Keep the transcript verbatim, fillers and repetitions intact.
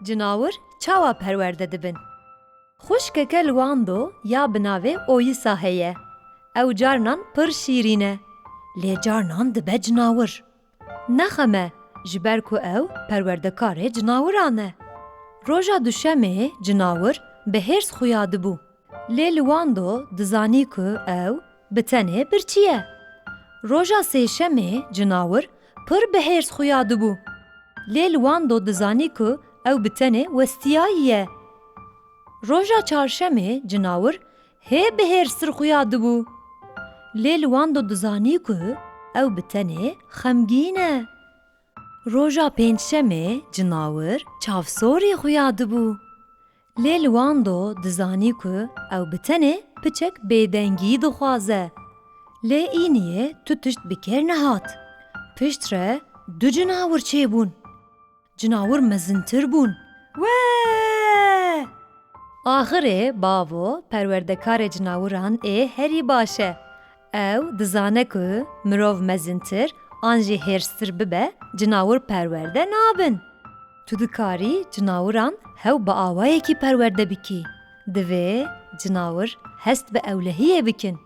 Cinawir çawa perwerde dibin? Xwişkeke li Wando ya bi navê Oyisa heye. Ew carinan pir şîrîn e. Lê carinan dibe cinawir. Nexeme, ji ber ku ew perwerdekarê cinawiran e. Roja duşemê cinawir bi hêrs xuya dibû. Lê li Wando dizanî ku ew bi tenê birçî ye. Roja sêşemê cinawir pir bi hêrs xuya dibû. Lê li Wando dizanî ku ew bi tenê westiyayî ye. Roja çarşemê cinawir hê bi hêrstir xuya dibû. Lê li Wando dizanî ku ew bi tenê xemgîn e. Roja pêncşemê cinawir çavsorî xuya dibû. Lê li Wando dizanî ku ew bi tenê piçek bêdengî dixwaze. Lê îniyê tu tişt bi kêr nehat. Piştre du cinawir çêbûn. Cinawir mezintir bûn. Wee! Axirê bavo perwerdekarê cinawiran ê herî baş e. Ew dizane ku mirov mezintir an jî hêrstir bibe, cinawir perwerde nabin. Tu dikarî cinawiran hew bi awayekî perwerde bikî. Divê cinawir hest bi ewlehiyê bikin.